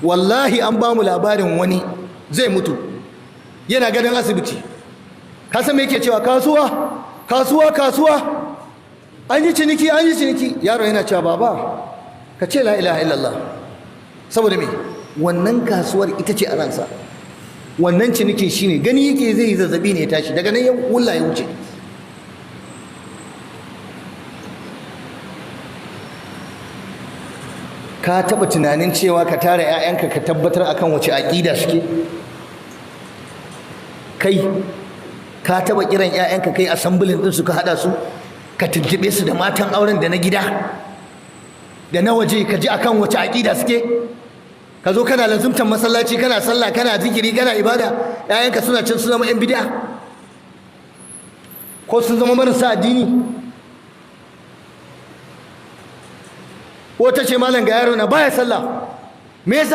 Wallahi an ba mu labarin wani zai mutu, yana gadon asibiti. Ka san me yake cewa? "Kasuwa, kasuwa, kasuwa, an yi ciniki, an yi ciniki." Yaro yana cewa, "Baba, ka ce la ilaha illallah." Saboda me? Wannan kasuwar ita ce a ransa, wannan cinikin shine. Gani yake zai yi zazzabi ne ya tashi, daga nan ya wulla ya wuce. Ka taba tunanin cewa ka tara 'ya'yanka ka tabbatar akan wace aƙida suke? Kai, ka taba kiran 'ya'yanka, kai assembling din su, ka hada su, ka tuntube su da matan auren da na gida da na waje, ka ji akan wace aƙida suke? Ka zo kana lazumtan masallaci, kana sallah, kana zikiri, kana ibada, 'ya'yanka suna can su zama 'yan bid'a ko sun zama marasa addini. Wata ce, "Malam, ga yaro na baya sallah." Me yasa?